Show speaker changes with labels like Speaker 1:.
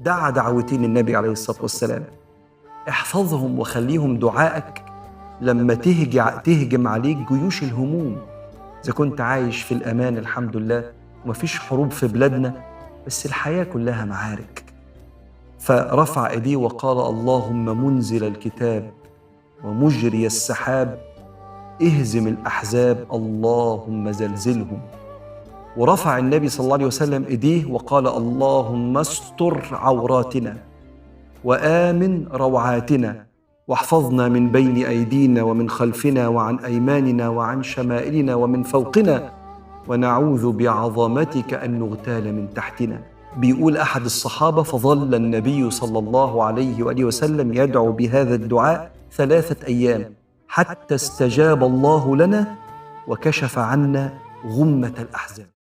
Speaker 1: دعا دعوتين النبي عليه الصلاة والسلام، احفظهم وخليهم دعائك لما تهجم عليك جيوش الهموم. إذا كنت عايش في الأمان الحمد لله ومفيش حروب في بلادنا، بس الحياة كلها معارك. فرفع ايديه وقال: اللهم منزل الكتاب ومجري السحاب، اهزم الأحزاب، اللهم زلزلهم. ورفع النبي صلى الله عليه وسلم ايديه وقال: اللهم استر عوراتنا وآمن روعاتنا، واحفظنا من بين أيدينا ومن خلفنا وعن أيماننا وعن شمائلنا ومن فوقنا، ونعوذ بعظمتك أن نغتال من تحتنا. بيقول أحد الصحابة: فظل النبي صلى الله عليه وآله وسلم يدعو بهذا الدعاء 3 أيام حتى استجاب الله لنا وكشف عنا غمة الأحزاب.